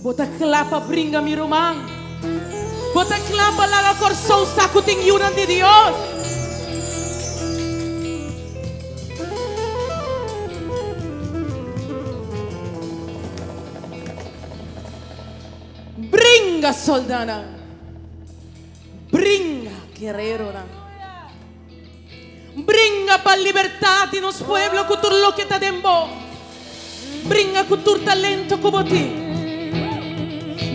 Bo ta kla pa bringa mi ruman? Bo ta kla pa laga Kòrsou sa ku tin yunan di Dios? Bringa soldanan! Bringa guereronan! Bringa pa libertat di nos pueblo ku tur loke ta den bo. Bringa ku tur talento ku bo tin.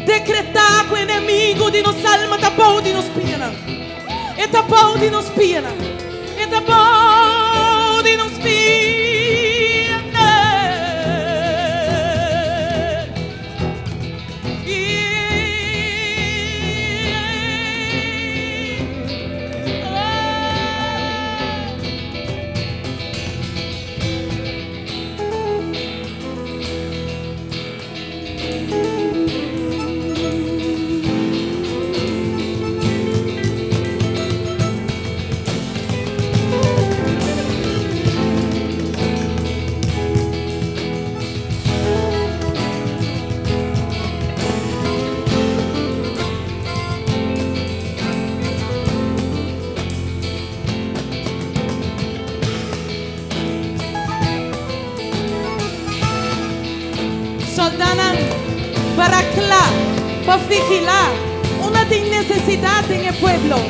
Dekretá ku enemigu di nos alma ta bou di nos pianan. E ta bou di nos pianan. E ta bou di nos pianan. Soldanan para kla pa vigilá unda tin nesesidat den e pueblo.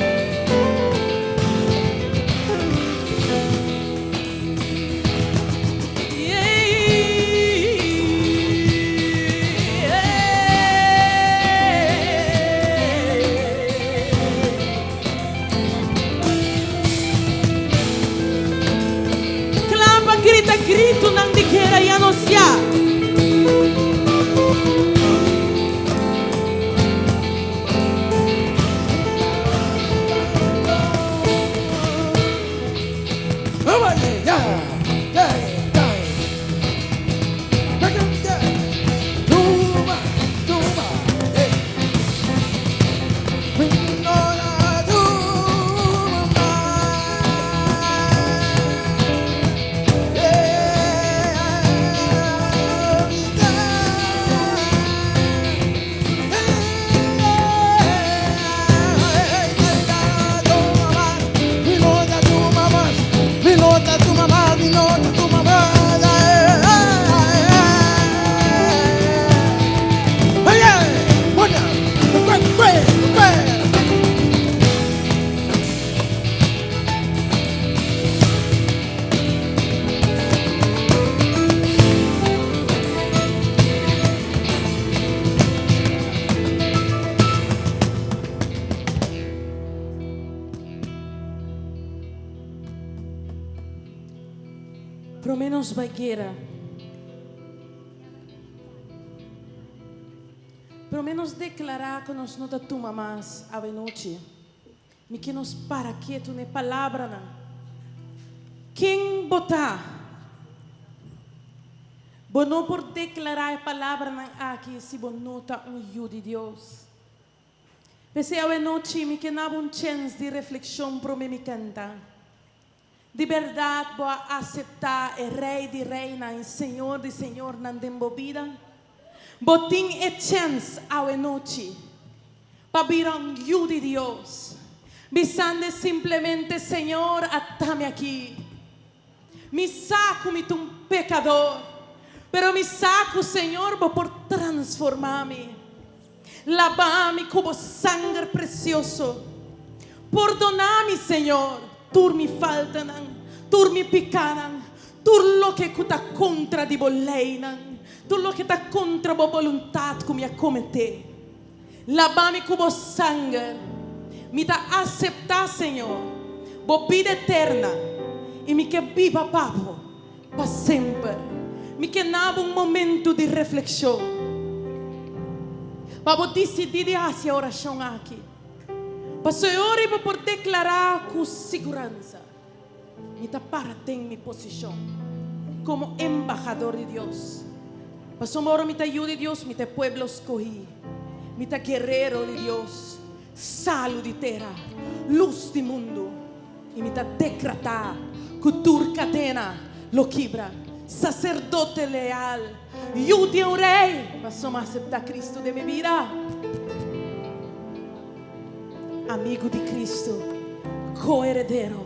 Kla pa grita gritunan di gera i anunsiá. Promé nos bai guera. Promé nos deklará ku nos no ta tuma mas awenochi. Mi ke nos para ketu na e palabranan. Ken bo ta? Bo no por deklará e palabranan aki si bo no ta un yu di Dios. P'esei awenochi mi ke nabo un chèns di reflekshon promé mi kanta. Di bèrdat bo a aseptá e Rei di reinan i Señor di señornan den bo bida? Bo tin e chèns awenochi pa bira un yu di Dios, bisand'e simplemente, Señor, atami aki. Mi sa ku mi ta un pekador, pero mi sa ku, Señor, bo por transformá mi. Labá mi ku bo sanger presioso. Pordoná mi, Señor, tur mi faltanan, tur mi pikánan, tur loke ku ta kontra di bo leinan, tur loke ta kontra bo boluntat ku mi a kometé. Labá mi ku bo sanger. Mi ta aseptá, Señor, bo bida eterna i mi ke biba pa bo. Pa semper. Mi ke nabo un momento di reflekshon. Pa bo disidí di hasi e orashon aki. Pasobra e ora ei bo por deklará ku siguransa, Mi ta para den mi posishon komo embahador di Dios. Pasobra ora mi ta yu di Dios, mi ta e pueblo skohí. Mi ta guerero di Dios, salu di tera, lus di mundu. I mi ta dekratá ku tur kadena lo kibra. Saserdote leal, yu di un rei, pasobra mi a aseptá Kristu den mi bida. Amigu di Kristu, koheredero,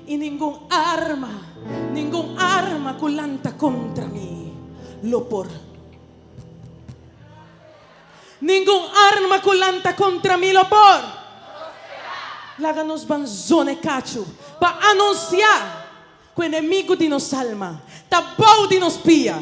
i ningun arma, ningun arma ku lanta kontra mi lo por. Ningun arma ku lanta kontra mi lo por. Laga nos ban zona e kachu pa anunsiá ku enemigu di nos alma ta bou di nos pia.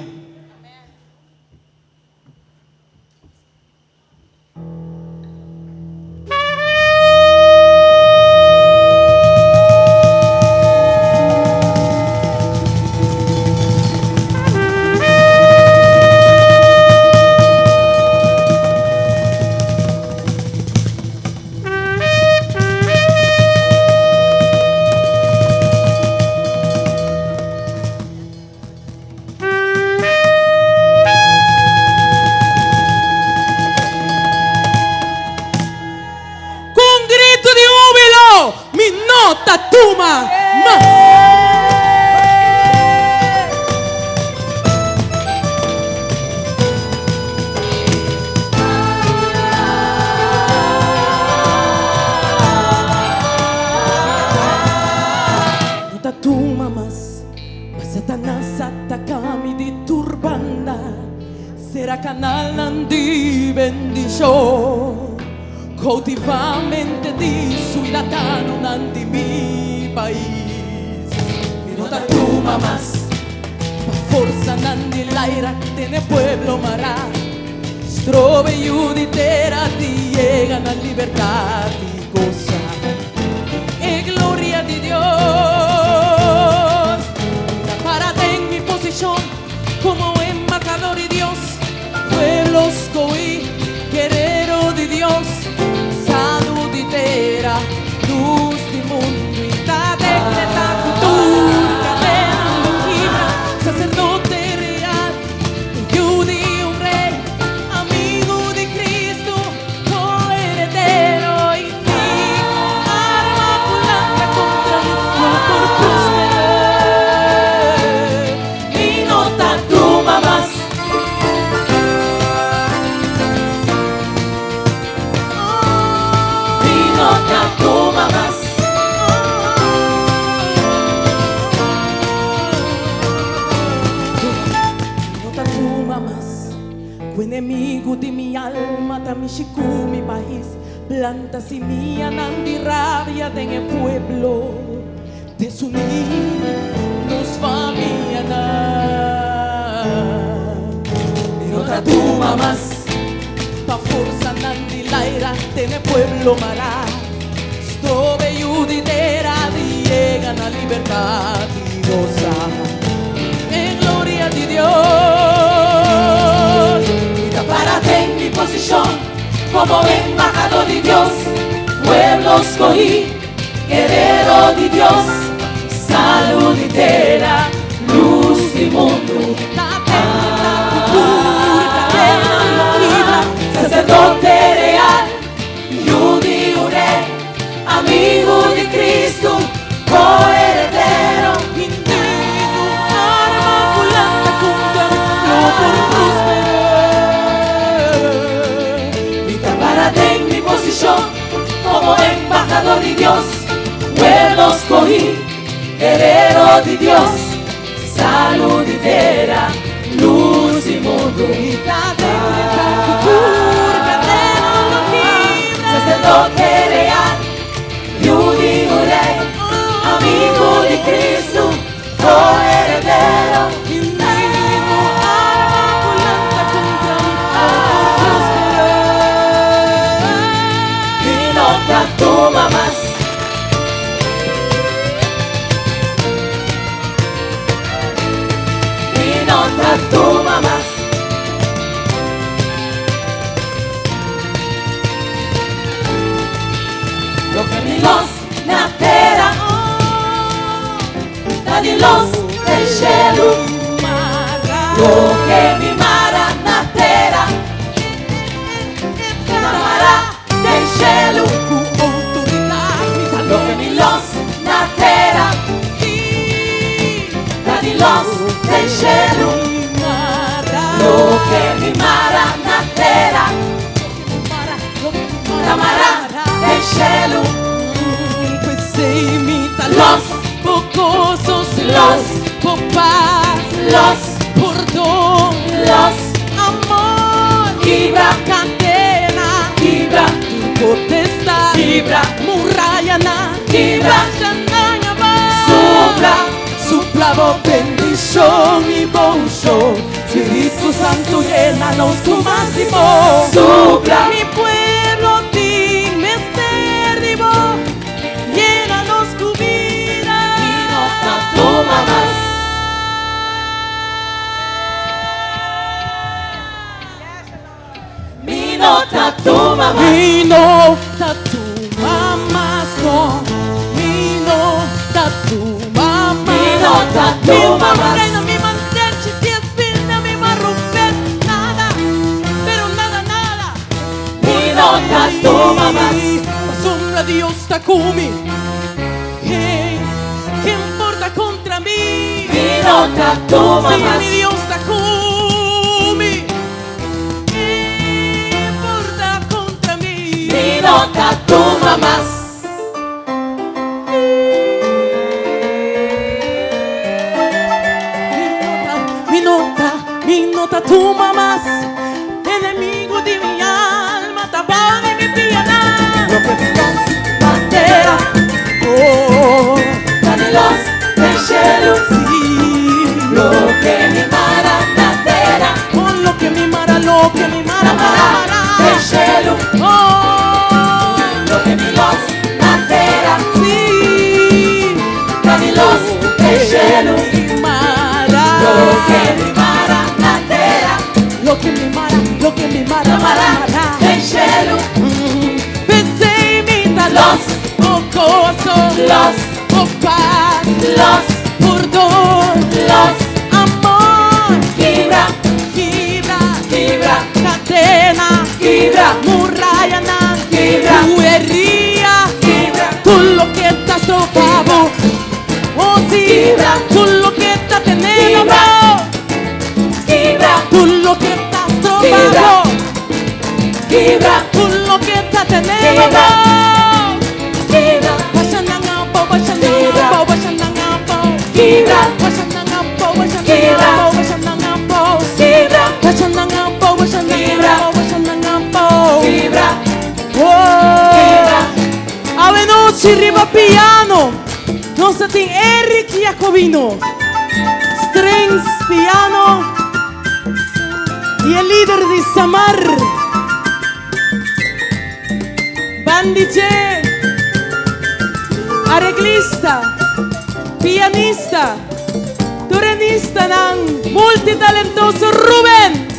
Ku un gritu di húbilo, Mi no ta tuma mas! No ta tuma mas. Pa Satanas ataka mi di tur banda, sera kanalnan di bendishon, koutivá mente di suidadanonan di mi pais. Mi no ta tuma mas pa forsanan di laira tene pueblo mará, strobe yu di tera di yega na libertat i gosa. E gloria di Dios ta para den mi posishon komo embahador di Dios. Pueblo skohí, guerero di Dios, salu di tera, lus di mundu i ta dekretá ku tur kadena lo kibra. Saserdote real, yu di un rei, amigu di Kristu, Koheredero i ningun arma ku lanta kontra mi lo por prosperá. Mi no ta tuma mas. Mi no ta tuma mas. Mi no ta tuma mas. Ku enemigu di mi alma ta mishi ku mi pais, planta simianan di rabia den e pueblo, desuní nos famianan. Mi no ta tuma mas pa forsanan di laira tene pueblo mará, strobe yu di tera di yega na libertat i gosa. E gloria di Dios. Mi ta para den mi posishon komo embahador di Dios, pueblo skohí, guerero di Dios, salu di tera, lus di mundu. Saserdote real, yu di un rei, amigu di Kristu, koheredero. I ningun arma ku lanta kontra lo por prosperá. Mi ta para den mi posishon komo embahador di Dios, pueblo skohí, herero di Dios, salu di tera, lus di mundu. Mi ta dekretá ku tur kadena lo kibra. Saserdote real, yu di un rei, amigu di Kristu, koheredero. I ningun arma ku lanta kontra mi lo por prosperá. Mi no ta tuma mas. Mi no ta tuma mas. Loke mi los na tera ta di los den shelu. Loke mi mara na tera ta mara den shelu. Ku outoridat. shelu. P'esei mi ta Los. Bo goso, Los. Bo pas, Los. Pordon, Los. Amor, Kibra. Kadena, Kibra. Potestat, Kibra. Murayanan, Kibra. Supla, supla bo bendishon i bo unshon. Spiritu Santu yena nos ku mas di bo. Supla. Mi pueblo tin mester di bo. Yena nos ku bida. Mi no ta tuma mas. Mi no ta tuma mas. Mi no ta tuma mas, no. Mi no ta tuma mas. Mi no ta tuma mas. Mi reina, mi mantenchi, 10 mil, mi marrufet, nada, pero nada, nada. Mi no ta tuma mas. Pasobra Dios ta ku mi. Hey, ken por ta kontra mi? Mi no ta tuma Si mas. mi Dios ta ku mi. Ken por ta kontra mi? Mi no ta tuma mas. Mi no ta, mi no ta, mi no ta tuma mas. Enemigu di mi alma ta bou di mi pianan. Loke mi los na tera, Oh, ta di los den shelu. Si. Loke mi mara na tera, Kon loke mi mara, loke mi mara, ta mara, mara mara. den shelu. Oh, Loke mi los na tera, si. Ta di los den shelu. Mi mara. Loke mi mara na tera, Loke mi mara, loke mi mara, ta mara, mara mara. den shelu. P'esei mi ta Los. Bo goso, Los. Bo pas, Los. Pordon, Los. Amor, Kibra, kibra, kibra, kadena, kibra, murayanan, Kibra. bruheria, Kibra. Tur loke ta stroba bo, oh si, Kibra. Tur loke ta tene Kibra. Kibra, Tur loke ta Kibra. stroba bo, kibra, Tur loke ta tene Kibra. Kibra, Kibra. Kibra. Kibra. Kibra, Kibra. Kibra, Oh. Kibra. Awe nochi riba piano. Nos tin Eric Jacobino. Strings, piano. I e lider di Samar. Bandiche. Areglista. Pianista. Turenista nan multitalentoso Ruben.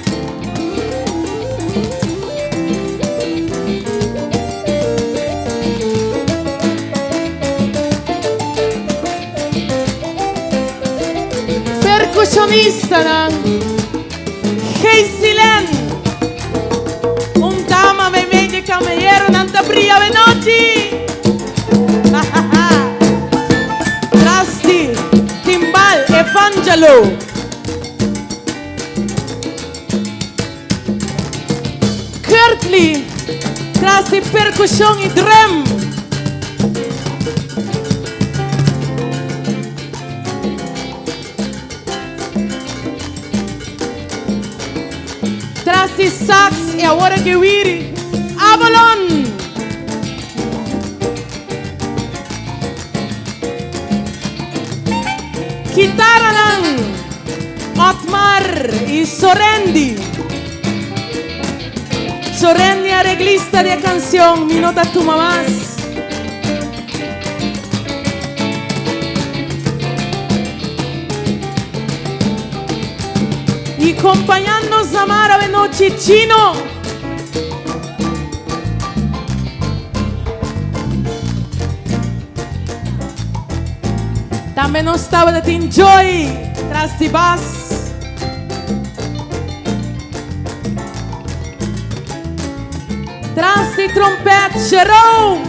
Perkushonista nan Geisilen. Un dama meimei kabayeronan ta bria awe nochi. Tras di timbal Evangelo. Kurtley tras di perkushon i drum. Tras di sax i awor gewiri Avalon. Kitaranan Otmar i Sorendi. Sorendi areglista di kansion Mi no ta tuma mas. I kompañando Samar awe nochi Chino. Tambe nos tabatin Joy, tras di bass. Tras di tròmpèt, Jerome.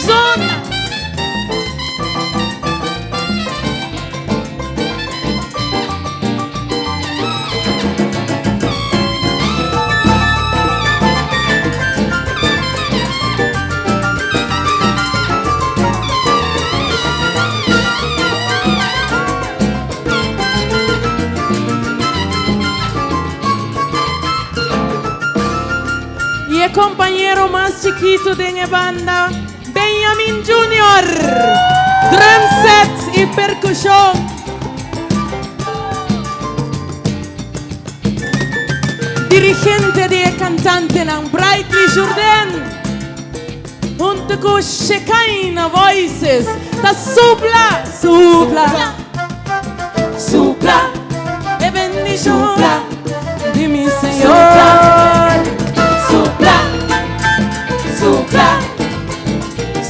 Zona. kompañero mas chikitu den e banda, Benjamin Junior, drum set i perkushon. Dirigente di e kantantenan, Brightly Jourdain, huntu ku Shekinah Voices, ta supla, supla, Supla, e bendishon Supla. di mi Señor. Supla, supla,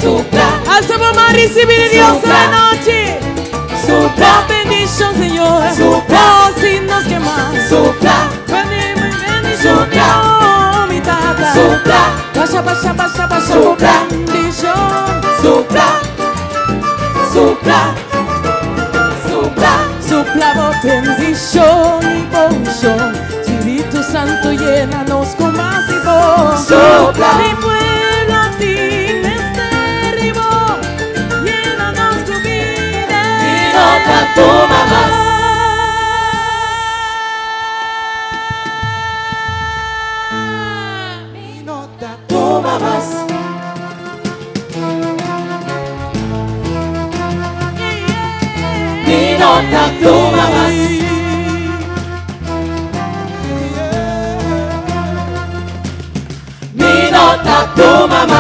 supla, Alsa bo man risibí di Dios Supla. anochi. Supla, Bo bendishon, Señor. Supla. Oh, si nos kema. Supla, Bendishon, bendishon, Supla. mi tata. Supla. Basha, basha, basha, basha, Supla. bendishon. Supla, supla, supla. Supla bo bendishon i bo unshon. Spiritu Santu, yena nos ku mas di bo. Supla. Mi pueblo tin mester di bo. Yena nos ku bida. Mi no ta tuma mas. Mi no ta tuma mas. Mi no ta tuma mas. Mi no ta tuma mas.